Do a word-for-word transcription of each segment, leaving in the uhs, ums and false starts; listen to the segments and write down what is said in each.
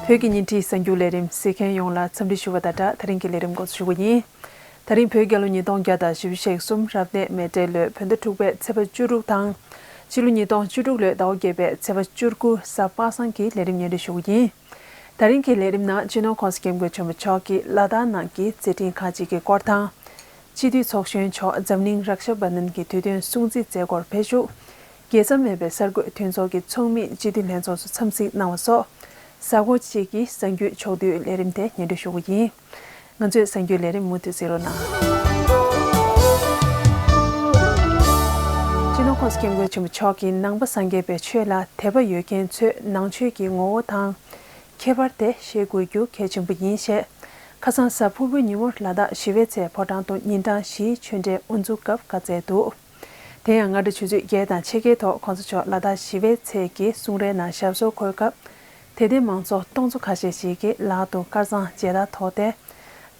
བོད་ཀྱི་ཉིན་རེའི་གསར་འགྱུར་ལས་རིམ་གཟིགས་མཁན་ཡོངས་ལ་འཚམས་འདྲི་ཞུ་བ་དང་སྦྲགས། ད་རིང་གི་ལས་རིམ་འགོ་འཛུགས་ཞུ་གི་ཡིན། ད་རིང་བོད་རྒྱལ་ལོ་ཉིས་སྟོང་བརྒྱ་དང་བཞི་བཅུ་ཞེ་གསུམ་རབ་གནས་མེ་སྤྲེལ་ལོའི་བོད་ཟླ་དྲུག་པའི་ཚེས་པ་བཅུ་དྲུག་དང་། སྤྱི་ལོ་ཉིས་སྟོང་བཅུ་དྲུག་ལོའི་ཟླ་བ་བརྒྱད་པའི་ཚེས་པ་བཅུ་དགུ་གཟའ་པ་སངས་ཀྱི་ལས་རིམ་སྙན་སྒྲོན་ཞུ་གི་ཡིན། ད་རིང་གི་ལས་རིམ་ནང་སྤྱི་ནོར་༸གོང་ས་༸སྐྱབས་མགོན་ཆེན་པོ་མཆོག་གིས་ལ་དྭགས་ནང་གི་མཛད་འཕྲིན་ཁག་ཅིག་གི་སྐོར་དང་། སྤྱི་འཐུས་ཚོགས་གཞོན་མཆོག་འཛམ་གླིང་རཀ་ཤ་བྷ་ནན་གྱི་དུས་སྟོན་སྲུང་བརྩི་མཛད་སྒོར་ཕེབས་བཞུགས། རྒྱལ་མཚམས་མེད་པའི་གསར་འགོད་མཐུན་ཚོགས་ཀྱི་ཚོགས་མིས་སྤྱི་འཐུས་ལྷན་ཚོགས་སུ་འཚམས་གཟིགས་གནང་བ་སོགས། གཟའ་འཁོར་གཅིག་གི་གསར་འགྱུར་ཕྱོགས་བསྡུས་ལས་རིམ་དེ་སྙན་སྒྲོན་ཞུ་གི་ཡིན། ང་ཚོའི་གསར་འགྱུར་ལས་རིམ་མུ་མཐུད་གཟིགས་རོགས་གནང་། སྤྱི་ནོར་༸གོང་ས་༸སྐྱབས་མགོན་ཆེན་པོ་མཆོག་གིས་ནང་པ་སངས་རྒྱས་པའི་ཆོས་ལ་དད་པ་ཡོད་མཁན་ཚོས་ནང་ཆོས་ཀྱི་ངོ་བོ་དང་། ཁྱད་པར་དེ་ཤེས་དགོས་རྒྱུ་གལ་ཆེན་པོ་ཡིན་ཞེས། ཁ་སང་གཟའ་ཕུར་བུའི་ཉིན་མོར་ལ་དྭགས་ཞི་བའི་ཚལ་ཕོ་བྲང་དུ་ཉིན་གྲངས་བཞིའི་ཆོས་འབྲེལ་དབུ་འཛུགས་སྐབས་བཀའ་སྩལ་འདུག་དེ་ཡང་སྔ་དྲོ་ཆུ་ཚོད་བརྒྱད་དང་ཕྱེད་ཀའི་ཐོག་༸གོང་ས་མཆོག་ལ་དྭགས་ཞི་བའི་ཚལ་གྱི་གསུང་རའི་ནང་ཞབས་སོར་འཁོད་སྐབས། དད་ལྡན་མང་ཚོགས་སྟོང་ཚོ་ཁ་ཤས་ཤིག་གིས་ལག་ཏུ་དཀར་གཙང་མཇལ་དར་ཐོགས་ཏེ།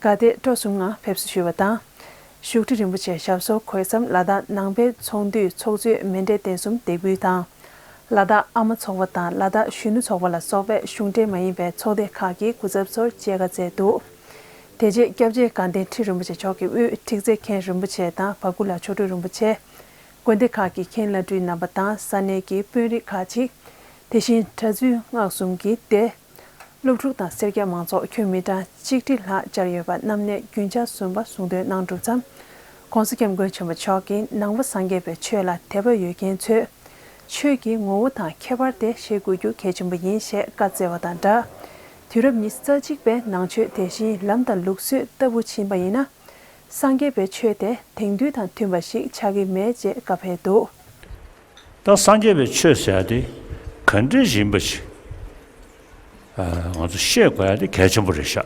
དགའ་དད་སྤྲོ་གསུམ་ངང་ཕེབས་བསུ་ཞུས་པ་དང་། བཞུགས་ཁྲི་རིན་པོ་ཆེར་ཞབས་སོར་འཁོད་མཚམས་ལ་དྭགས་ནང་པའི་ཚོགས་འདུས་ཚོགས་གཙོས་མཎྜལ་རྟེན་གསུམ་འདེགས་འབུལ་དང་། ལ་དྭགས་ཨ་མ་ཚོགས་པ་དང་ལ་དྭགས་གཞོན་ནུ་ཚོགས་པ་ལ་སོགས་པའི་གཞུང་འབྲེལ་མ་ཡིན་པའི་ཚོགས་སྡེ་ཁག་གི་སྐུ་ཚབ་ཚོར་མཇལ་ཁ་བསྩལ་འདུག་དེ་རྗེས་སྐྱབས་རྗེ་དགའ་ལྡན་ཁྲི་རིན་པོ་ཆེ་མཆོག་གིས་དབུས་ཁྲིག་རྩེ་མཁན་རིན་པོ་ཆེ་དང་བ་ཀུ་ལ་མཆོག་སྤྲུལ་རིན་པོ་ཆེ། དགོན་སྡེ་ཁག་གི་མཁན་བླ་སྤྲུལ་རྣམ་པ་དང་ས་གནས་ཀྱི་དཔོན་རིགས་ཁག་ཅིག་དེ་བཞིན་གྲྭ་བཙུན་སྔགས་གསུམ་གྱི་སྡེ། སློབ་ཕྲུག་དང་སེར་སྐྱ་མང་ཚོགས་ཁྱོན་མི་གྲངས་གཅིག་ཁྲི་ལྷག་བཅར་ཡོད་པ་རྣམ་གནས་རྒྱུན་ཆགས་ཟུར་པ་གསུང་དོན་གནང་གྲུབ་མཚམས། ༸གོང་ས་༸སྐྱབས་མགོན་ཆེན་པོ་མཆོག་གིས་ནང་པ་སངས་རྒྱས་པའི་ཆོས་ལ་དད་པ་ཡོད་མཁན་ཚོས། ཆོས་ཀྱི་ངོ་བོ་དང་ཁྱད་པར་དེ་ཤེས་དགོས་རྒྱུ་གལ་ཆེན་པོ་ཡིན་ཞེས་བཀའ་སྩལ་བ་དང་སྦྲགས། དུས་རབས་ཉི་ཤུ་རྩ་གཅིག་པའི་ནང་ཆོས་དེ་བཞིན་ལམ་དང་ལུགས་སྲོལ་ལྟ་བུ་ཕྱིན་པ་ཡིན་ན། སངས་རྒྱས་པའི་ཆོས་དེ་དེང་དུས་དང་མཐུན་པ་ཞིག་ཆགས་ཀྱི་མེད་ཅེས་བཀའ་ཕེབས་འདུག་ད་སངས་རྒྱས་པའི་ཆོས་ཟེར་ཡ་དེ་ག་འདྲ་ཞིག་ཡིན་པ་ཞིག་ང་ཚོ་ཤེས་དགོས་ཡ་དེ་གལ་ཆེན་པོ་རེད་ཤག་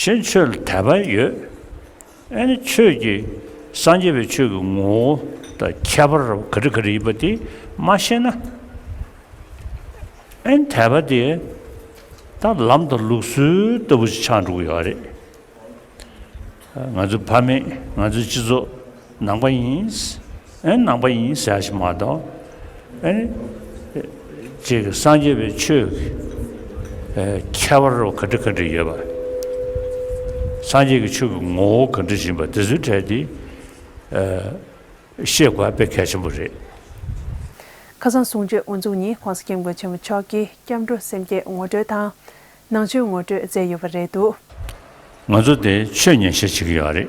གཞན་ཆོས་ལ་དད་པ་ཡོད། ཨ་ནི་ཆོས་ཀྱི་སངས་རྒྱས་པའི་ཆོས་ཀྱི་ངོ་བོ་དང་ཁྱད་པར་ག་རེ་ག་རེ་ཡིན་པ་དེ་མ་ཤེས་ན། ཨ་ནི་དད་པ་དེ་ད་ལམ་དང་ལུགས་སྲོལ་ལྟ་བུ་ཞིག་ཆགས་འགྲོ་གི་ཡོད་རེད། ང་ཚོ་ཕ་མེས་ང་ཚོའི་སྤྱི་ཚོགས་ནང་པ་ཡིན། ཨེ་ནང་པ་ཡིན་ཟེར་ཞིག་མ་གཏོགས། ཨེ་ཅིག་སངས་རྒྱས་པའི་ཆོས་ཀྱི་ཁྱད་པར་རོ་ག་འདྲ་ག་འདྲ་ཡོད་པ། སངས་རྒྱས་ཀྱི་ཆོས་ཀྱི་ངོ་བོ་ག་འདྲ་ཡིན་པ་དེ་ཚོའི་གྲས་དེ་ཤེས་དགོས་པ་དཔེ་གལ་ཆེན་པོ་རེད། ཁ་སང་གསུང་ཆོས་དབུ་འཛུགས་ཉིན་༸གོང་ས་༸སྐྱབས་མགོན་ཆེན་པོ་མཆོག་གིས་སྐྱབས་འགྲོ་སེམས་བསྐྱེད་ངོ་སྤྲོད་དང་། ནང་ཆོས་ངོ་སྤྲོད་མཛད་ཡོད་པ་རེད་འདུག་ང་ཚོ་དེ་ཆོས་ཉན་བཤད་བྱེད་ཀྱི་ཡོད་རེད།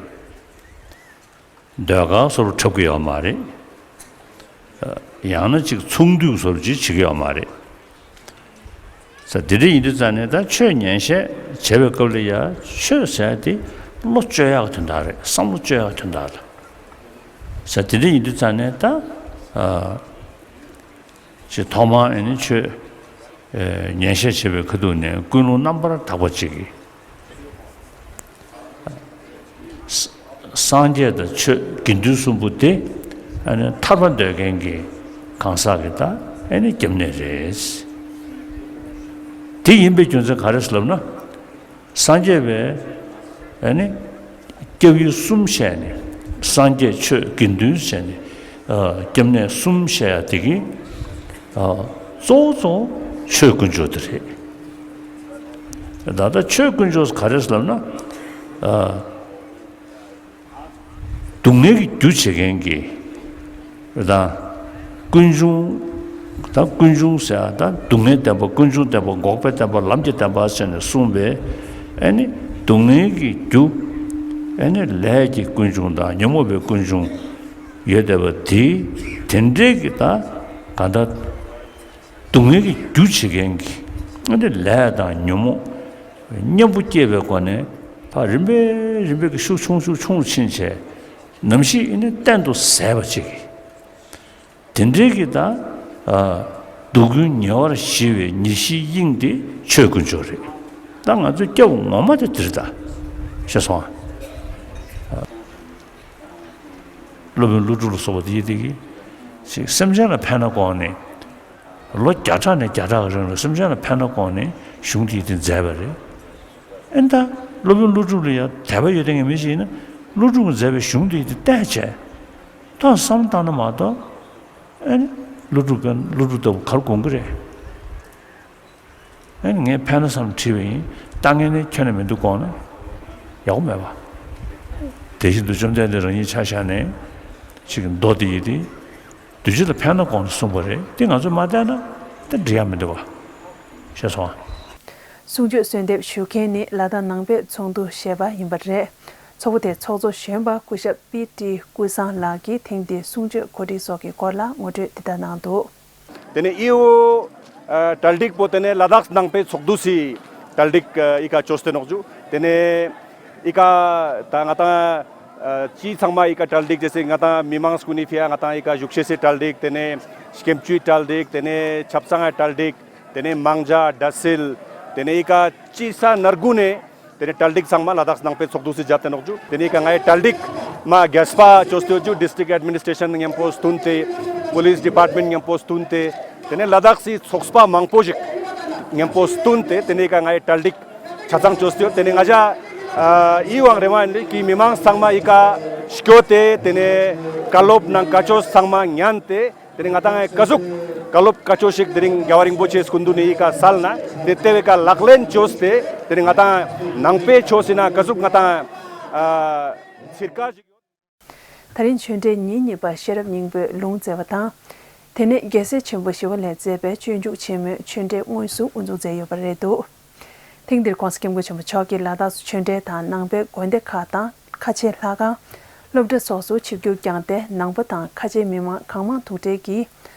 ཟློས་གར་བཟོ་འདྲ་འཁྲབ་ཀྱི་ཡོད་མ་རེད། ཡང་ན་ཅིག་ཚོགས་འདུ་བཟོ་འདྲ་ཅིག་བྱེད་ཀྱི་ཡོད་མ་རེད། ས་དེ་འདྲ་ཡིན་དུས་ཙང་ནས་ད་ཆོས་ཉན་བཤད་བྱེད་པའི་སྐབས་ལ་ཡ་ཆོས་ཟེར་དེ་བློ་བཅོས་ཡག་དོན་དག་རེད། བསམ་བློ་བཅོས་ཡག་དོན་དག་རེད། ས་དེ་འདྲ་ཡིན་དུས་ཙང་ནས་ད། ཅེས་ཐོག་མར་ཨེ་ནི་ཆོས་ཨེ་ཉན་བཤད་བྱེད་པའི་ཁ་ཐུག་ནས་ཀུན་སློང་རྣམ་པར་དག་པ་ཅིག་གིས། ས་སངས་རྒྱས་དང་ཆོས་དགེ་འདུན་གསུམ་པོ་དེ་ཨེ་ནི་ཐར་པ་འདོད་མཁན་གྱི་གང་ཟག་གི་ད་ཨེ་ནི་སྐྱབས་གནས་རེད། དེ་ཡིན་པའི་རྒྱུ་མཚན་ག་རེ་ཟེར་ལབ་ན། སངས་རྒྱས་པའི་ཨ་ནི་སྐྱབས་ཡུལ་གསུམ་བཤད་ནས། སངས་རྒྱས་ཆོས་དགེ་འདུན་བཤད་ནས། ཨ་སྐྱབས་གནས་གསུམ་བཤད་ཡ་དེ་གི་ཨ་གཙོ་བོ་གཙོ་བོ་ཆོས་དཀོན་མཆོག་དེ་རེད། ད་ལྟ་ཆོས་དཀོན་མཆོག་ག་རེ་ཟེར་ལབ་ན། ཨ་སྡུག་བསྔལ་གྱི་རྒྱུ་བྱེད་མཁན་གྱི་དང་། ཀུན་འབྱུང་། ད་ཀུན་འབྱུང་ཟེར་ཡ་ད་སྡུག་བསྔལ་བདེན་པ། ཀུན་འབྱུང་བདེན་པ། འགོག་པའི་བདེན་པ། ལམ་གྱི་བདེན་པ་ཟེར་ནས་གསུངས་པའི་ཨ་ནི་སྡུག་བསྔལ་གྱི་རྒྱུ། ཨ་ནི་ལས་ཀྱི་ཀུན་འབྱུང་དང་ཉོན་མོངས་པའི་ཀུན་འབྱུང་ཡོད་བསྡད་པ་དེ། དེ་འདྲའི་གི་ད་གང་ལྟར་སྡུག་བསྔལ་གྱི་རྒྱུ་བྱེད་མཁན་གྱི་ཨ་ནི་ལས་དང་ཉོན་མོངས་གཉེན་པོ་སྐྱེས་པའི་སྒོ་ནས་ཕར་རིམ་པས་རིམ་པས་ཀྱི་ཤུགས་ཆུང་ཤུགས་ཆུང་ཕྱིན་བྱས། ནམ་ཞིག་ཨ་ནི་གཏན་དུ་ཟད་པ་ཅིག་དེ་འདྲའི་གི་ད་ཨ་སྡུག་ཀུན་ཉེ་བར་ཞི་བའི་ཉེར་ཞིའི་དབྱིངས་དེ་ཆོས་དཀོན་མཆོག་རེད། ད་ང་ཚོའི་སྐྱབས་ངོ་མ་དེ་དེ་རེད་ད། ཤེས་སོང་ཨ། སློབ་དཔོན་ཀླུ་སྒྲུབ་ལ་སོགས་པ་དེ་ཡི་དེ་གི་ཅིག་སེམས་ཅན་ལ་ཕན་ན་དགོངས་ནས། ལོ་བརྒྱ་ཕྲག་ནས་བརྒྱ་ཕྲག་གི་རིང་ལ་སེམས་ཅན་ལ་ཕན་ན་དགོངས་ནས་གཞུང་དེ་ཡི་དེ་མཛད་པ་རེད། ཨེ་ད་སློབ་དཔོན་ཀླུ་སྒྲུབ་ལ་ཡང་དད་པ་ཡོད་མཁན་མི་ཞིག་ཡིན་ན། ཀླུ་སྒྲུབ་ཀྱིས་མཛད་པའི་གཞུང་དེ་ཡི་དེ་བལྟས་བྱས། ཐོག་བསམ་བློ་བཏང་ན་མ་གཏོགས། ཨེ་ནི་ཀླུ་སྒྲུབ་ཀྱི་ཀླུ་སྒྲུབ་ལྟ་བུ་ག་རེ་དགོངས་ཀྱི་རེད། ཨ་ནི་ངས་ཕན་ན་བསམ་དྲིས་པ་ཡིན། ལྟ་ངན་ནི་ཁྱོན་ནས་མི་འདུག་དགོངས་ན་ཡག་པོ་མེད་པ། དེ་བཞིན་དུ་བཅོམ་ལྡན་འདས་རང་ཉིད་ཆ་བཞག་ནས་ཅིག་མདོ་དེ་ཡིན་ཏེ། དུས་ཚོད་ལ་ཕན་ན་དགོངས་ནས་གསུངས་པ་རེད། དེ་ང་ཚོས་མ་བལྟས་ན་དེ་འགྲིག་ཡ་མི་འདུག་བ། ཤེས་སོང་ཨ། གསུང་ཆོས་གསོལ་འདེབས་ཞུ་མཁན་ནི་ལ་དྭགས་ནང་པའི་ཚོགས་འདུ་ཞེས་པ་ཡིན་པ་རེད། ཚོགས་པ་དེའི་ཚོགས་གཙོ་གཞོན་པ་སྐུ་ཞབས་པི་ཏི་ཀུན་བཟང་ལགས་ཀྱིས་ཐེངས་འདིའི་གསུང་ཆོས་གོ་སྒྲིག་སོགས་ཀྱི་སྐོར་ལ་ངོ་སྤྲོད་འདི་ལྟར་གནང་འདུག། དེ་ནས་ཨི་ཨོ་གྲ་སྒྲིག་པོ་དེ་ནས་ལ་དྭགས་ནང་པའི་ཚོགས་འདུ་སི་གྲ་སྒྲིག་ཨི་ཀ་ཅོས་ཏེ་ནོག་ཇུ། དེ་ནས་ཨི་ཀ་ད་ང་དང་ཅི་ཚང་མ་ཨི་ཀ་གྲ་སྒྲིག་བྱས་སེ་ང་དང་མི་མང་སྐུ་ནི་ཕི་ཡ་ང་དང་ཨི་ཀ་བཞུགས་ཤེས་སི་གྲ་སྒྲིག། དེ་ནས་སྐྱེམ་བཅུའི་གྲ་སྒྲིག། དེ་ནས་ཆབ་གསང་ང་གྲ་སྒྲིག། དེ་ནས་མང་ཇ་དྲ་སིལ། དེ་ནས་ཨི་ཀ་ཅི་ས་ནར་གུ་ནས། དེ་ནས་གྲ་སྒྲིག་ཚང་མ་ལ་དྭགས་ནང་པའི་ཚོགས་འདུ་སི་རྒྱབ་སྟེ་ནོག་ཇུ། དེ་ནས་ཨི་ཀ་ངའི་གྲ་སྒྲིག་མ་རྒྱས་པ་ཅོས་ཏེ་ཡོད་ཇུ། ཌིས་ཊྲིཀ་ཨེཌ་མི་ནི་སི་ཊྲེ་ཤན་མཉམ་པོ་བསྟུན་ཏེ། པོ་ལིས་ཌི་པཱརཊ་མེནཊ་མཉམ་པོ་བསྟུན་ཏེ། དེ་ནས་ལ་དྭགས་སི་ཚོགས་པ་མང་པོ་ཞིག་མཉམ་པོ་བསྟུན་ཏེ། དེ་ནས་ཨི་ཀ་ངའི་གྲ་སྒྲིག་ཆ་ཚང་ཅོས་ཏེ་ཡོད། དེ་ནས་ང་ཅག་ཨ་ཨི་ཝང་རེ་མ་ཡིན་གི་མི་མང་ཚང་མ་ཨི་ཀ་སྐྱོད་དེ། དེ་ནས་བཀའ་སློབ་ནང་བཀའ་ཆོས་ཚང་མ་ཉན་ཏེ། དེ་རིང་ང་དང་ཀ་ཟུག་བཀའ་སློབ་བཀའ་ཆོས་ཤིག་དེ་རིང་རྒྱལ་བ་རིན་པོ་ཆེ་སྐུ་མདུན་ནས་ཡི་ག་སལ་ན་དེ་ལྟེ་བའི་ཀ་ལག་ལེན་བཅོས་ཏེ། དེ་རིང་ང་དང་ནང་པའི་ཆོས་ཟེར་ན་ཀ་ཟུག་ང་དང་ཨ་ཚིར་ཀ་ཞིག་ཡོད། ད་རིང་ཆོས་འབྲེལ་ཉིན་གཉིས་པ་ཤེས་རབ་སྙིང་པོའི་ལུང་བསྩལ་བ་དང་། དེ་ནས་རྒྱལ་སྲས་ཆེན་པོ་ཞི་བ་ལྷས་མཛད་པའི་སྤྱོད་འཇུག་ཆེན་མོའི་ཆོས་འབྲེལ་དངོས་སུ་དབུ་འཛུགས་མཛད་ཡོད་པ་རེད་འདུག། ཐེངས་འདིར་༸གོང་ས་༸སྐྱབས་མགོན་ཆེན་པོ་མཆོག་གིས་ལ་དྭགས་སུ་ཆོས་འབྲེལ་དང་ནང་པའི་དགོན་སྡེ་ཁག་དང་ཁ་ཆེའི་ལྷ་ཁང་། སློབ་གྲྭ་སོགས་སུ་ཆིབས་བསྒྱུར་བསྐྱངས་ཏེ། ནང་པ་དང་ཁ་ཆེའི་མི་མང་གང་མང་ཐུག་འཕྲད་ཀྱིས་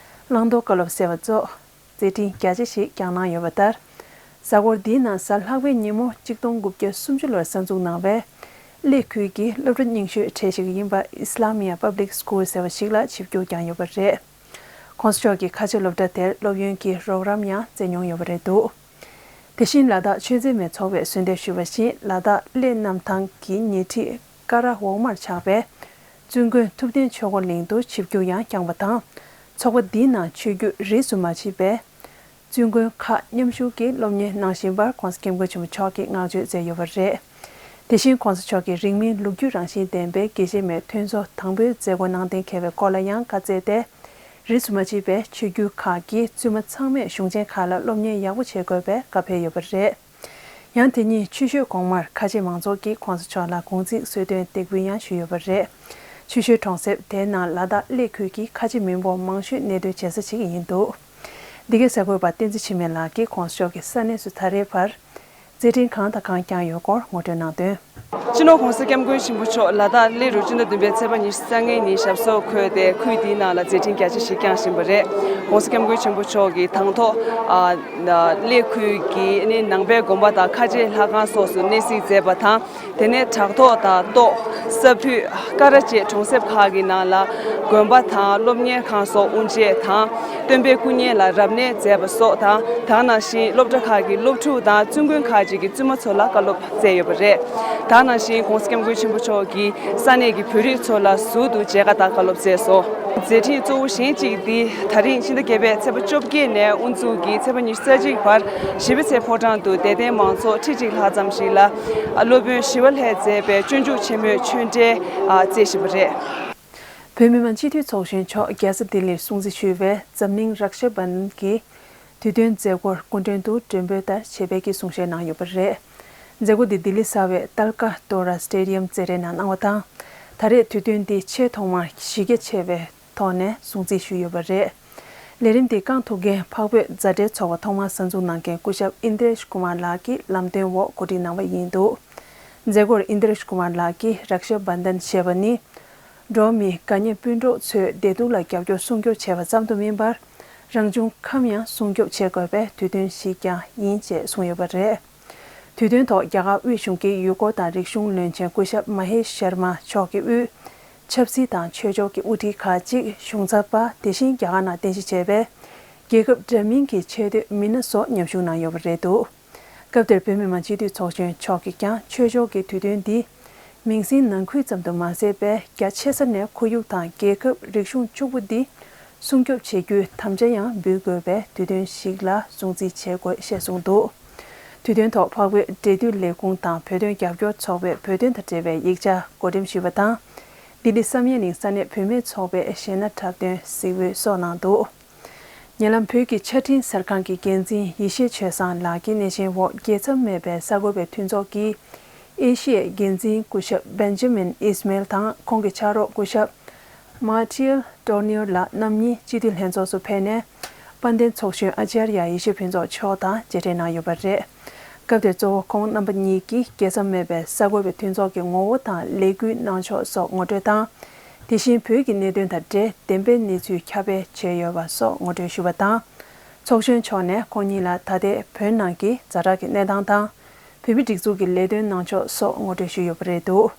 བླང་དོར་བཀའ་སློབ་ཟེར་བ་སོགས་མཛད་འཕྲིན་རྒྱ་ཆེ་ཞིག་བསྐྱངས་གནང་ཡོད་པ་ལྟར། གཟའ་འཁོར་འདིའི་ནང་གཟའ་ལྷག་པའི་ཉིན་མོ་གཅིག་སྟོང་དགུ་བརྒྱ་སུམ་ཅུ་ལོར་གསར་འཛུགས་གནང་བའི་གླེ་ཁུལ་གྱི་སློབ་གྲྭ་རྙིང་ཤོས་གྲས་ཤིག་ཡིན་པ་ཨི་སི་ལ་མི་ཡ་པབ་ལིག་སི་ཀུལ་ཟེར་བ་ཞིག་ལ་ཆིབས་བསྒྱུར་བསྐྱངས་ཡོད་པ་རེད། ༸གོང་ས་མཆོག་གིས་ཁ་ཆེ་སློབ་གྲྭ་དེར་སློབ་ཡོན་གྱི་རོགས་རམ་ཡང་བསྩལ་མྱོང་ཡོད་པ་རེད་འདུག། དེ་བཞིན་ལ་དྭགས་ཆོས་འཛིན་མའི་ཚོགས་པས་གསོལ་འདེབས་ཞུས་པ་བཞིན། ལ་དྭགས་གླེ་གནམ་ཐང་གི་ཉེ་འཁྲིས་ཀ་ར་འོག་མར་ཆགས་པའི་བཙུན་དགོན་ཐུབ་བསྟན་ཆོས་འཁོར་གླིང་དུ་ཆིབས་བསྒྱུར་ཡང་བསྐྱངས་པ་དང་། ཚོགས་པ་འདིའི་ནང་ཆོས་བརྒྱུད་རིས་སུ་མ་ཆད་པའི་བཙུན་དགོན་ཁག་མཉམ་ཞུགས་ཀྱིས་སློབ་གཉེར་གནང་བཞིན་པར་༸གོང་ས་༸སྐྱབས་མགོན་ཆེན་པོ་མཆོག་གིས་བསྔགས་བརྗོད་མཛད་ཡོད་པ་རེད། དེ་བཞིན་༸གོང་ས་མཆོག་གིས་རིང་མིན་ལོ་རྒྱུས་རང་བཞིན་ལྡན་པའི་དགེ་བཤེས་མའི་ཐོན་ཟོག་དང་པོའི་མཛད་སྒོ་གནང་གཏན་འཁེལ་བའི་སྐོར་ལ་ཡང་བཀའ་སྩལ་ཏེ། རིས་སུ་མ་ཆད་པའི་ཆོས་བརྒྱུད་ཁག་གི་བཙུན་མ་ཚང་མས་གཞུང་ཆེན་ཁག་ལ་སློབ་གཉེར་ཡག་པོ་བྱེད་དགོས་པའི་བཀའ་ཕེབས་ཡོད་པ་རེད། ཡང་དེ་ཉིན་ཆུ་ཤུལ་གོང་མར་ཁ་ཆེ་མང་ཚོགས་ཀྱིས་༸གོང་ས་མཆོག་ལ་དགུང་ཚིགས་གསོལ་སྟོན་སྟེགས་འབུལ་ཡང་ཞུས་ཡོད་པ་རེད། ཆུ་ཤུལ་གྲོང་གསེབ་དེའི་ནང་ལ་དྭགས་གླེ་ཁུལ་གྱི་ཁ་ཆེ་མི་འབོར་མང་ཤོས་གནས་སྡོད་བྱེད་ས་ཞིག་ཡིན་འདུག། འདི་གའི་གསར་འགོད་པ་བསྟན་འཛིན་འཆི་མེད་ལགས་ཀྱིས་༸གོང་ས་མཆོག་གིས་ས་གནས་སུ་ད་རེས་བར་མཛད་འཕྲིན་གང་དང་གང་བསྐྱངས་ཡོད་སྐོར་ངོ་སྤྲོད་གནང་དོན། སྤྱི་ནོར་༸གོང་ས་༸སྐྱབས་མགོན་ཆེན་པོ་མཆོག་ལ་དྭགས་གླེ་རུ་སྤྱི་ཟླ་བདུན་པའི་ཚེས་པ་ཉི་ཤུ་རྩ་ལྔའི་ཉིན་ཞབས་སོར་འཁོད་དེ་ཁུལ་འདིའི་ནང་ལ་མཛད་འཕྲིན་རྒྱ་ཆེ་ཞིག་བསྐྱངས་བཞིན་པ་རེད། ༸གོང་ས་༸སྐྱབས་མགོན་ཆེན་པོ་མཆོག་གིས་དང་ཐོག་ཨ་གླེ་ཁུལ་གྱི་ནི་ནང་པའི་དགོན་པ་དང་ཁ་ཆེའི་ལྷ་ཁང་སོགས་སུ་གནས་གཟིགས་མཛད་པ་དང་། དེ་ནས་བྲག་ཐོག་དང་ཏོག་ས་ཕུད་ཀ་ར་བཅས་གྲོང་གསེབ་ཁག་གི་ནང་ལ་དགོན་པ་དང་སློབ་གཉེར་ཁང་སོགས་དབུ་འབྱེད་དང་། སྟོན་པའི་སྐུ་བརྙན་ལ་རབ་གནས་མཛད་པ་སོགས་དང་། དེ་ནང་བཞིན་སློབ་གྲྭ་ཁག་གི་སློབ་ཕྲུག་དང་བཙུན་དགོན་ཁག་ཅིག་གི་བཙུན་མ་ཚོ་ལ་བཀའ་སློབ་སྩལ་ཡོད་པ་རེད། དེ་ནང་བཞིན་༸གོང་ས་༸སྐྱབས་མགོན་ཆེན་པོ་མཆོག་གིས་ས་གནས་ཀྱི་བོད་རིགས་ཚོ་ལ་ཟུར་དུ་མཇལ་ཁ་དང་བཀའ་སློབ་སྩལ་སོང་། མཛད་འཕྲིན་གཙོ་བོ་གཞན་གཅིག་འདི་ད་རིང་ཕྱི་ཟླ་བརྒྱད་པའི་ཚེས་པ་བཅོ་བརྒྱད་ནས་དབུ་འཛུགས་ཀྱིས་ཚེས་པ་ཉི་ཤུ་རྩ་གཅིག་བར་ཞི་བའི་ཚལ་ཕོ་བྲང་དུ་དད་ལྡན་མང་ཚོགས་ཁྲི་གཅིག་ལྷག་ཙམ་ཞིག་ལ་སློབ་དཔོན་ཞི་བ་ལྷས་མཛད་པའི་སྤྱོད་འཇུག་ཆེན་མོའི་ཆོས་འབྲེལ་སྩལ་བཞིན་པ་རེད། བོད་མི་མང་སྤྱི་འཐུས་ཚོགས་གཞོན་མཆོག་རྒྱལ་ས་ལྡི་ལིར་སྲུང་བརྩི་ཞུས་པའི་འཛམ་གླིང་རཀྵ་བན་གྱི་དུས་སྟོན་མཛད་སྒོར་སྐུ་མགྲོན་དུ་མགྲོན་འབོད་ལྟར་ཆེད་ཕེབས་ཀྱིས་གསུང་བཤད་གནང་ཡོད་པ་རེད། མཛད་སྒོ་འདི་ལྡི་ལི་གསར་པའི་ཏལ་ཀ་ཏོ་ར་སི་ཊེ་ཌི་ཡམ་རྩེད་འགྲན་ནང་གནང་བ་དང་། ད་རེས་དུས་སྟོན་འདི་ཆེས་ཐོག་མར་གཞི་རྒྱ་ཆེ་བའི་ཐོག་ནས་སྲུང་བརྩི་ཞུས་ཡོད་པ་རེད། ལས་རིམ་འདི་རྐང་ཐུག་མཁན་འཕགས་བོད་མཛའ་འབྲེལ་ཚོགས་པ་ཐོག་མར་གསར་འཛུགས་གནང་མཁན་སྐུ་ཞབས་ཨིན་དྲེཤ་ཀུ་མར་ལགས་ཀྱི་ལམ་སྟོན་འོག་གོ་སྒྲིག་གནང་བ་ཡིན་འདུག། མཛད་སྒོར་ཨིན་དྲེཤ་ཀུ་མར་ལགས་ཀྱིས་རཀྵ་བན་དན་ཞེས་པ་ནི། འགྲོ་བ་མིའི་དགའ་ཉེ་སྤུན་གྲོགས་ཚོའི་བདེ་སྡུག་ལ་རྒྱབ་སྐྱོར་སྲུང་སྐྱོབ་བྱས་པ་ཙམ་དུ་མིན་པར། རང་བྱུང་ཁམས་ཡང་སྲུང་སྐྱོབ་བྱེད་དགོས་པའི་དུས་སྟོན་ཞིག་ཀྱང་ཡིན་ཅེས་གསུངས་ཡོད་པ་རེད། དུས་སྟོན་ཐོག་རྒྱ་གར་དབུས་གཞུང་གི་ཡུལ་སྐོར་དང་རིག་གཞུང་བློན་ཆེན་སྐུ་ཞབས་མ་ཧེ་ཤར་མ་མཆོག་གི་དབུས། ཆབ་སྲིད་དང་ཆོས་ཕྱོགས་ཀྱི་དབུ་ཁྲིད་ཁག་ཅིག་གཞུང་ཚབ་པ། དེ་བཞིན་རྒྱ་གར་ནང་རྟེན་གཞི་བྱས་པའི་རྒྱལ་ཁབ་འདྲ་མིན་གྱི་ཆེས་མཐོའི་མི་སྣ་སོགས་མཉམ་ཞུགས་གནང་ཡོད་པ་རེད་འདུག། སྐབས་དེར་བོད་མི་མང་སྤྱི་འཐུས་ཚོགས་གཞོན་མཆོག་གིས་ཀྱང་ཆོས་ཕྱོགས་ཀྱི་དུས་སྟོན་འདི་མིང་སྲིང་ནང་ཁུལ་ཙམ་དུ་མ་ཟད་པའི་རྒྱ་ཆེ་ས་ནས་ཁོར་ཡུག་དང་རྒྱལ་ཁབ་རིག་གཞུང་གཅིག་པུ་འདི་སྲུང་སྐྱོབ་བྱེད་རྒྱུའི་དམ་བཅའ་ཡང་འབུལ་དགོས་པའི་དུས་སྟོན་ཞིག་ལ་སྲུང་བརྩི་བྱེད་དགོས་ཞེས་གསུངས་འདུག། དུས་སྟོན་ཐོག་འཕགས་བོད་འབྲེལ་མཐུད་ལས་ཁུངས་དང་བོད་དོན་རྒྱབ་སྐྱོར་ཚོགས་པས་བོད་དོན་དང་འབྲེལ་བའི་ཡིག་ཆ་བགོ་འགྲེམས་ཞུས་པ་དང་། ལྡི་ལི་བསམ་ཡས་གླིང་ས་གནས་བུད་མེད་ཚོགས་པས་གཞས་སྣ་འཁྲབ་སྟོན་གཟིགས་འབུལ་སོགས་གནང་འདུག། ཉེ་ལམ་བོད་ཀྱི་ཆ་འཕྲིན་གསར་ཁང་གི་འགན་འཛིན་ཡེ་ཤེས་ཆོས་བཟང་ལགས་ཀྱི་གནས་ཆེན་འོག་རྒྱལ་མཚམས་མེད་པའི་གསར་འགོད་པའི་མཐུན་ཚོགས་ཀྱིས་ཨེ་ཤི་ཡའི་འགན་འཛིན་སྐུ་ཞབས་Benjamin Ismail དང་ཁོང་གི་ཕྱག་རོགས་སྐུ་ཞབས་Martial Tourneau ལགས་རྣམ་གཉིས་སྤྱི་འཐུས་ལྷན་ཚོགས་སུ་ཕེབས་ནས། དཔལ་ལྡན་ཚོགས་གཞོན་ཨ་ཅཱརྱ་ཡེ་ཤེས་ཕུན་ཚོགས་མཆོག་དང་མཇལ་འཕྲད་གནང་ཡོད་པ་རེད། སྐབས་དེར་གཙོ་བོ་ཁོང་རྣམ་པ་གཉིས་ཀྱིས་རྒྱལ་མཚམས་མེད་པའི་གསར་འགོད་པའི་མཐུན་ཚོགས་ཀྱི་ངོ་བོ་དང་ལས་འགུལ་གནང་ཕྱོགས་སོགས་ངོ་སྤྲོད་དང་། དེ་བཞིན་བོད་ཀྱི་གནད་དོན་དང་འབྲེལ་བདེན་པའི་གནས་ཚུལ་ཁྱབ་སྤེལ་བྱས་ཡོད་པ་སོགས་ངོ་སྤྲོད་ཞུས་པ་དང་། ཚོགས་གཞོན་མཆོག་ནས་ཁོང་གཉིས་ལ་ད་ལྟའི་བོད་ནང་གི་ཛ་དྲག་གི་གནས་སྟངས་དང་། བོད་མིའི་སྒྲིག་འཛུགས་ཀྱི་ལས་དོན་གནང་ཕྱོགས་སོགས་ངོ་སྤྲོད་ཞུས་ཡོད་པ་རེད་འདུག་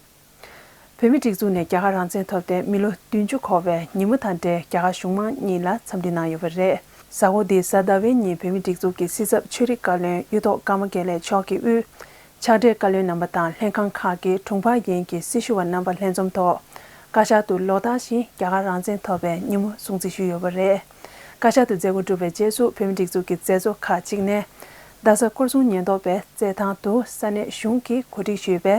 བོད་མིའི་སྒྲིག་འཛུགས་ནས་རྒྱ་གར་རང་བཙན་ཐོབ་སྟེ་མི་ལོ་བདུན་ཅུ་འཁོར་བའི་ཉིན་མོ་དང་འབྲེལ་རྒྱ་གར་གཞུང་མང་གཉིས་ལ་འཚམས་འདྲི་གནང་ཡོད་པ་རེད། གཟའ་འཁོར་འདིའི་གཟའ་ཟླ་བའི་ཉིན་བོད་མིའི་སྒྲིག་འཛུགས་ཀྱི་སྲིད་ཚབ་ཆོས་རིག་བཀའ་བློན་གཡུ་ཐོག་ཀརྨ་དགེ་ལེགས་མཆོག་གི་དབུས་ཕྱག་སྦྲེལ་བཀའ་བློན་རྣམ་པ་དང་ལྷན་ཁང་ཁག་གི་དྲུང་འཕར་འགན་གྱི་སྲི་ཞུ་བ་རྣམ་པ་ལྷན་འཛོམས་ཐོག་བཀའ་ཤག་ཏུ་ལོ་ལྟར་བཞིན་རྒྱ་གར་རང་བཙན་ཐོབ་པའི་ཉིན་མོ་སྲུང་བརྩི་ཞུས་ཡོད་པ་རེད། བཀའ་ཤག་ཏུ་མཛད་སྒོ་གྲུབ་པའི་རྗེས་སུ་བོད་མིའི་སྒྲིག་འཛུགས་ཀྱི་མཛད་གཙོ་ཁག་ཅིག་ནས་རྡ་ས་སྐོར་སྲུང་ཉེན་རྟོག་པའི་རྩེད་ཐང་དུ་ས་གནས་གཞུང་གིས་གོ་སྒྲིག་ཞུས་པའི་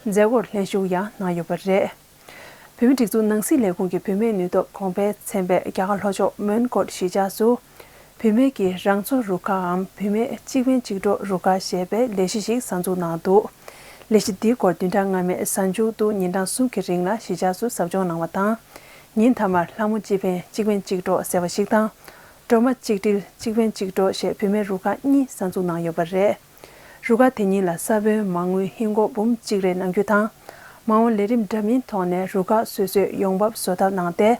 མཛད་སྒོར་ལྷན་ཞུགས་ཡང་གནང་ཡོད་པ་རེད། བོད་མིའི་སྒྲིག་འཛུགས་ནང་སྲིད་ལས་ཁུངས་ཀྱི་བུད་མེད་ནུས་སྟོབས་གོང་འཕེལ་ཚན་པས་རྒྱ་གར་ལྷོ་ཕྱོགས་མོན་གྷོར་གཞིས་ཆགས་སུ་བུད་མེད་ཀྱི་རང་འཚོ་རུ་ཁག་འམ་བུད་མེད་གཅིག་ཕན་གཅིག་གྲོགས་རུ་ཁག་ཞེས་པའི་ལས་གཞི་ཞིག་གསར་འཛུགས་གནང་འདུག་ལས་གཞི་འདིའི་སྐོར་བདུན་ཕྲག་སྔ་མའི་གཟའ་མཇུག་ཏུ་ཉིན་གྲངས་གསུམ་གྱི་རིང་ལ་གཞིས་ཆགས་སུ་ཟབ་སྦྱོང་གནང་བ་དང་། ཉིན་མཐའ་མར་ལྷ་མོ་གཅིག་ཕན་གཅིག་ཕན་གཅིག་གྲོགས་ཟེར་བ་ཞིག་དང་། སྒྲོལ་མ་གཅིག་སྒྲིལ་གཅིག་ཕན་གཅིག་གྲོགས་ཞེས་བུད་མེད་རུ་ཁག་གཉིས་གསར་འཛུགས་གནང་ཡོད་པ་རེད། རུ་ཁག་དེ་གཉིས་ལ་ས་བོན་མ་དངུལ་ཧིན་སྒོར་འབུམ་གཅིག་རེ་གནང་རྒྱུ་དང་། མ་འོངས་ལས་རིམ་འདྲ་མིན་ཐོག་ནས་རུ་ཁག་སོ་སོས་ཡོང་འབབ་བཟོ་ཐབས་གནང་སྟེ།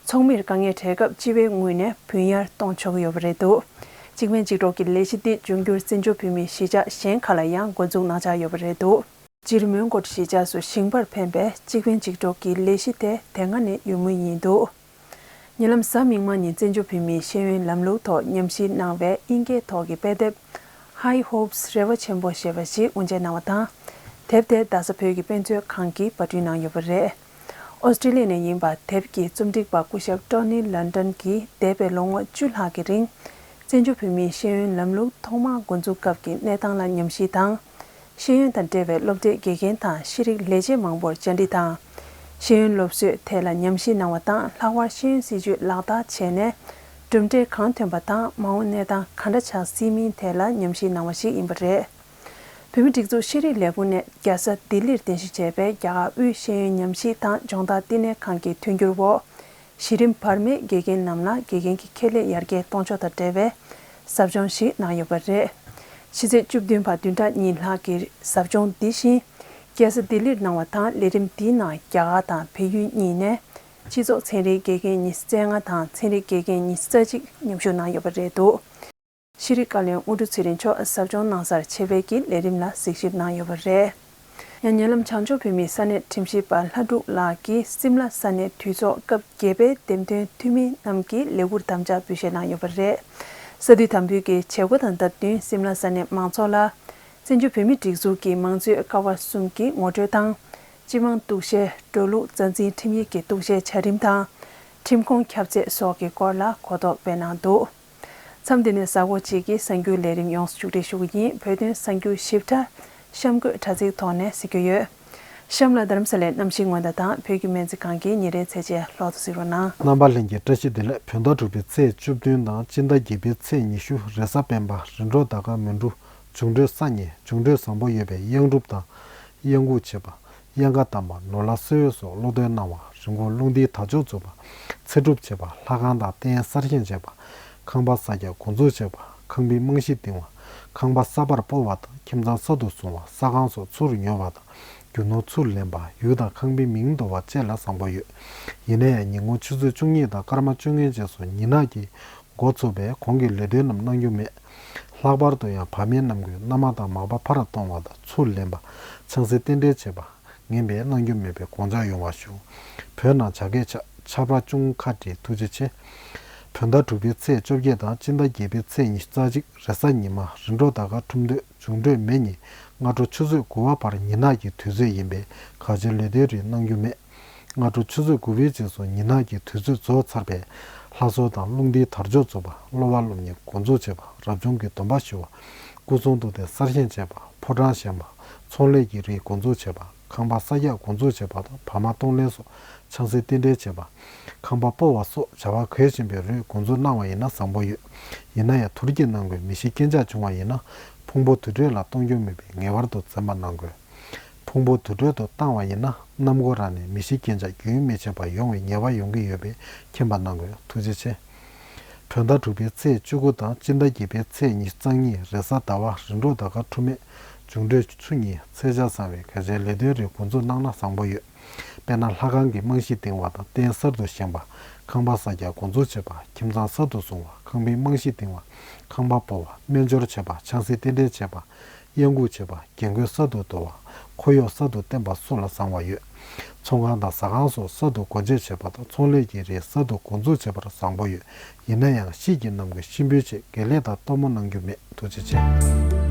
ཚོགས་མིར་དཀའ་ངལ་འཕྲད་སྐབས་སྤྱི་པའི་ངོས་ནས་བུན་གཡར་གཏོང་ཆོག་གི་ཡོད་པ་རེད་འདུག་གཅིག་ཕན་གཅིག་གྲོགས་ཀྱི་ལས་གཞི་འདི་འབྱུང་འགྱུར་བཙན་བྱོལ་བོད་མིའི་གཞིས་ཆགས་གཞན་ཁག་ལ་ཡང་འགོ་འཛུགས་གནང་འཆར་ཡོད་པ་རེད་འདུག་སྤྱིར་མོན་གྷོ་གཞིས་ཆགས་སུ་ཞིང་པར་ཕན་པའི་གཅིག་ཕན་གཅིག་གྲོགས་ཀྱི་ལས་གཞི་དེ་དེ་སྔ་ནས་ཡོད་མུས་ཡིན་འདུག་ཉེ་ལམ་གཟའ་མིག་དམར་ཉིན་བཙན་བྱོལ་བོད་མིའི་ཤེས་ཡོན་ལམ་ལུགས་ཐོག་ཉམས་ཞིབ་གནང་བའི་དབྱིན་སྐད་ཐོག་གི་དཔེ་དེབ་High Hopes རེ་བ་ཆེན་པོ་ཞེས་པ་ཞིག་དབུ་འབྱེད་གནང་བ་དང་། དེབ་དེ་རྡ་ས་བོད་ཀྱི་དཔེ་མཛོད་ཁང་གིས་པར་སྐྲུན་གནང་ཡོད་པ་རེད། ཨོ་སི་ཀྲི་ལི་ཡ་ནས་ཡིན་པ། དེབ་ཀྱི་རྩོམ་སྒྲིག་པ་སྐུ་ཞབས་Tony London གྱིས་འདས་པའི་ལོ་ངོ་བཅུ་ལྷག་གི་རིང་། བཙན་བྱོལ་བོད་མིའི་ཤེས་ཡོན་ལམ་ལུགས་ཐོག་མར་འགོ་འཛུགས་སྐབས་ཀྱི་གནས་སྟངས་ལ་ཉམས་ཞིབ་དང་། ཤེས་ཡོན་དང་འབྲེལ་བའི་སློབ་གྲྭའི་དགེ་རྒན་དང་ཤེས་རིག་ལས་བྱེད་མང་པོར་བཅར་འདྲི་དང་། ཤེས་ཡོན་སློབ་གསོའི་ཐད་ལ་ཉམས་ཞིབ་གནང་བ་དང་། ལྷག་པར་ཤེས་ཡོན་སྲིད་བྱུས་ལག་བསྟར་བྱས་ནས་གྲུབ་འབྲས་གང་ཐོན་པ་དང་། མ་འོངས་གནས་སྟངས་ག་འདྲ་ཆགས་སྲིད་མིན་ཐད་ལ་ཉམས་ཞིབ་གནང་བ་ཞིག་ཡིན་པ་རེད། བོད་མིའི་སྒྲིག་འཛུགས་ཤེས་རིག་ལས་ཁུངས་ནས་རྒྱལ་ས་ལྡི་ལིར་རྟེན་གཞི་བྱས་པའི་རྒྱ་གར་དབུས་ཤེས་ཡོན་ཉམས་ཞིབ་དང་སྦྱོང་བརྡར་བསྟི་གནས་ཁང་གི་མཐུན་འགྱུར་འོག་གཞི་རིམ་བར་མའི་དགེ་རྒན་རྣམས་ལ་དགེ་རྒན་གྱི་ཁྱད་ལས་ཡར་རྒྱས་གཏོང་ཕྱོགས་དང་འབྲེལ་བའི་ཟབ་སྦྱོང་ཞིག་གནང་ཡོད་པ་རེད། ཕྱི་ཚེས་བཅུ་བདུན་བར་བདུན་ཕྲག་གཉིས་ལྷག་གི་ཟབ་སྦྱོང་འདི་བཞིན་རྒྱལ་ས་ལྡི་ལིར་གནང་བ་དང་། ལས་རིམ་འདིའི་ནང་རྒྱ་གར་དང་བལ་ཡུལ་གཉིས་ནས་སྤྱི་ཚོགས་ཚན་རིག་དགེ་རྒན་ཉི་ཤུ་རྩ་ལྔ་དང་ཚན་རིག་དགེ་རྒན་ཉི་ཤུ་རྩ་གཅིག་མཉམ་ཞུགས་གནང་ཡོད་པ་རེད་འདུག་ཤེས་རིག་བཀའ་བློན་དངོས་གྲུབ་ཚེ་རིང་མཆོག་ཟབ་སྦྱོང་གནང་སར་ཆེད་ཕེབས་ཀྱིས་ལས་རིམ་ལ་གཟིགས་ཞིབ་གནང་ཡོད་པ་རེད། ཡང་ཉེ་ལམ་བྱང་ཕྱོགས་བོད་མིའི་ས་གནས་ཁྲིམས་ཞིབ་པ་ལྷ་སྒྲུབ་ལགས་ཀྱིས་སིམ་ལ་ས་གནས་འཐུས་ཚོགས་སྐབས་བརྒྱད་པའི་འདེམས་ཐོན་འཐུས་མི་རྣམས་ཀྱི་ལས་ཁུར་དམ་བཅའ་འབུལ་བཞེས་གནང་ཡོད་པ་རེད། ས་འཐུས་དམ་འབུལ་གྱི་བྱེད་སྒོ་དང་སྟབས་བསྟུན་སིམ་ལ་ས་གནས་མང་ཚོགས་ལ་བཙན་བྱོལ་བོད་མིའི་སྒྲིག་འཛུགས་ཀྱི་མང་གཙོའི་ཀ་བ་གསུམ་གྱི་ངོ་སྤྲོད་དང་། སྤྱི་དམངས་གཏུག་བཤེར། འགྲོ་ལུགས་རྩ་འཛིན་ཁྲིམས་ཡིག་གི་གཏུག་བཤེར་བྱ་རིམ་དང་། ཁྲིམས་ཁོངས་ཁྱབ་ཚད་སོགས་ཀྱི་སྐོར་ལ་གོ་རྟོགས་སྤེལ་གནང་འདུག་མཚམས་འདི་ནས་གཟའ་འཁོར་གཅིག་གི་གསར་འགྱུར་ལས་རིམ་ཡོངས་སུ་མཇུག་སྒྲིལ་ཞུ་གི་ཡིན། བོད་དོན་གསར་འགྱུར་ཞིབ་ཕྲ་གཤམ་འཁོད་དྲ་ཚིགས་ཐོག་ནས་གཟིགས་རྒྱུ་ཡོད། གཤམ་ལ་རྡ་རམ་ས་ལའི་གནམ་གཤིས་སྔོན་བརྡ་དང་བོད་ཀྱི་སྨན་རྩིས་ཁང་གི་ཉིན་རེའི་ཚད་ཆེན་ལྷག་ཏུ་གཟིགས་རོགས་གནང་། རྣམ་པ་ལྷན་རྒྱས་བཀྲ་ཤིས་བདེ་ལེགས། བོད་ཟླ་དྲུག་པའི་ཚེས་བཅུ་བདུན་དང་སྤྱི་ཟླ་བརྒྱད་པའི་ཚེས་ཉི་ཤུ། རེས་གཟའ་སྤེན་པ། རིམ་གྲོ་ཟླ་སྐར་མེ་འབྲུག་འབྱུང་འཕྲོད་ས་ཉིན། འབྱུང་འཕྲོད་བཟང་པོ་ཡོད་པའི་གཡང་སྒྲུབ་དང་། གཡང་འགུགས་བྱེད་པ། གཡང་ཁ་བསྡམས་པ། ནོར་ལྷ་གསོལ་འོས་སོགས་བློ་འདོན་གནང་བ། རི་མགོར་རླུང་རྟའི་དར་ལྕོག་འཛུགས་པ། ཚེ་སྒྲུབ་བྱེད་པ། ལྷ་ཁང་དང་རྟེན་གསར་བཞེངས་བྱེད་པ། ཁང་པ་གསར་རྒྱག་འགོ་འཛུགས་བྱེད་པ། ཁང་པའི་རྨང་གཞི་བཏིང་བ། ཁང་པ་གསར་པར་སྤོ་བ་དང་ཁྱིམ་ཚང་གསར་དུ་བཟུང་བ། ས་ཁང་སོགས་ཚུར་ཉོ་བ་དང་རྒྱུ་ནོར་ཚུར་ལེན་པ། ཡུལ་དང་ཁང་པའི་མིང་འདོར་བ་བཅས་ལ་བཟང་པོ་ཡོད། ཡིན་ན་ཡང་ཉིན་གུང་ཆུ་ཚོད་བཅུ་གཉིས་དང་སྐར་མ་བཅོ་ལྔའི་རྗེས་སུ་ཉི་ནག་གིས་འགོ་ཚུགས་པས་གོང་གི་ལས་དོན་རྣམས་གནང་རྒྱུ་མེད། ལྷག་པར་དུ་ཡང་བར་མའི་གནམ་གོས་སྣ་མང་དང་མག་པ་ཕར་གཏོང་བ་དང་ཚུར་ལེན་པ། ཆང་སའི་རྟེན་འབྲེལ་བྱེད་པ། ངན་པས་གནང་རྒྱུ་མེད་པའི་དགོངས་འཇགས་ཡོང་བ་ཞུ། བོད་ནང་བྱ་སྐད་ཆ། ཆར་པ་ཅུང་ཁ་བྲལ། ཐུགས་རྗེ་ཆེ། བོད་ཟླ་དྲུག་པའི་ཚེས་བཅོ་བརྒྱད་དང་སྤྱི་ཟླ་བརྒྱད་པའི་ཚེས་ཉི་ཤུ་རྩ་གཅིག་རེས་གཟའ་ཉི་མ། རིམ་གྲོ་ཟླ་སྐར་འཁྲུངས་སྟོད། འབྱུང་འཕྲོད་མེ་གཉིས། སྔ་དྲོ་ཆུ་ཚོད་དགུ་པ་བར་ཉི་ནག་གི་དུས་ཚོད་ཡིན་པས་གལ་ཆེའི་ལས་དོན་རིགས་གནང་རྒྱུ་མེད། སྔ་དྲོ་ཆུ་ཚོད་དགུ་པའི་རྗེས་སུ་ཉི་ནག་གི་དུས་ཚོད་རྫོགས་ཚར་བས། ལྷ་གསོལ་དང་རླུང་རྟའི་དར་ལྕོག་འཛུགས་པ། གློ་བ་སློབ་གཉེར་འགོ་འཛུགས་བྱེད་པ། རབ་བྱུང་གི་སྡོམ་པ་ཞུ་བ། སྐུ་གསུང་ཐུགས་རྟེན་གསར་བཞེངས་བྱེད་པ། ཕོ་བྲང་བཞེངས་པ། ཚོང་ལས་ཀྱི་རིགས་འགོ་འཛུགས་བྱེད་པ། ཁང་པ་གསར་རྒྱག་འགོ་འཛུགས་བྱེད་པ་དང་བར་མ་གཏོང་ལེན་སོགས་ཆང་སའི་རྟེན་འབྲེལ་བྱེད་པ། ཁང་པ་སྤོ་བ་སོགས་བྱ་བ་གལ་ཆེན་པོའི་རིགས་འགོ་འཛུགས་གནང་བ་ཡིན་ན་བཟང་པོ་ཡོད། ཡིན་ན་ཡང་དུར་གྱི་ནང་ཁུལ་མི་ཤི་རྐྱེན་ཆག་བྱུང་བ་ཡིན་ན་ཕུང་པོ་དུར་ཁྲོད་ལ་གཏོང་རྒྱུ་མེད་པས་ངེས་པར་དུ་འཛེམ་པ་གནང་དགོས། ཕུང་པོ་དུར་ཁྲོད་དུ་བཏང་བ་ཡིན་ན་གནམ་སྒོ་རང་ནས་མི་ཤི་རྐྱེན་ཆག་རྒྱུན་མི་ཆད་པ་ཡོང་བའི་ངེས་པ་ཡོང་གི་ཡོད་པས་མཁྱེན་པ་གནང་དགོས། ཐུགས་རྗེ་ཆེ། བོད་ཟླ་དྲུག་པའི་ཚེས་བཅུ་དགུ་དང་སྤྱི་ཟླ་བརྒྱད་པའི་ཚེས་ཉི་ཤུ་རྩ་གཉིས་རེས་གཟའ་ཟླ་བ། རིམ་གྲོ་ཟླ་སྐར་འཁྲུལ་མེད། འབྱུང་འཕྲོད་ཆུ་གཉིས། ཚེས་ཆ་བཟང་བའི་གལ་ཆེའི་ལས་དོན་རིགས་འགོ་འཛུགས་གནང་ན་བཟང་པོ་ཡོད། དཔེར་ན་ལྷ་ཁང་གི་རྨང་གཞི་འདིང་བ་དང་རྟེན་གསར་དུ་བཞེངས་པ། ཁང་པ་གསར་རྒྱག་འགོ་འཛུགས་བྱེད་པ། ཁྱིམ་ཚང་གསར་དུ་བཟུང་བ། ཁང་པའི་རྨང་གཞི་འདིང་བ། ཁང་པ་སྤོ་བ། སྨན་སྦྱོར་བྱེད་པ། ཆང་སའི་རྟེན་འབྲེལ་བྱེད་པ། གཡང་འགུགས་བྱེད་པ། རྒྱན་གོས་གསར་དུ་འདོར་བ། ཁོར་ཡུག་གསར་དུ་བསྟན་པ་སོགས་ལ་བཟང་བ་ཡོད། ཚོང་ཁང་དང་ཟ་ཁང་སོགས་གསར་དུ་སྒོ་འབྱེད་བྱེད་པ་དང་ཚོང་ལས་ཀྱི་རིགས་གསར་དུ་འགོ་འཛུགས་བྱེད་པར་བཟང་པོ་ཡོད། ཡིན་ན་ཡང་དཔྱིད་ཀྱི་ནམ་མཁའ་གཤིན་པོའི་ཆེད་དགེ་ལས་དང་གཏོར་མ་གནང་རྒྱུ་མེད། ཐུགས་རྗེ་ཆེ།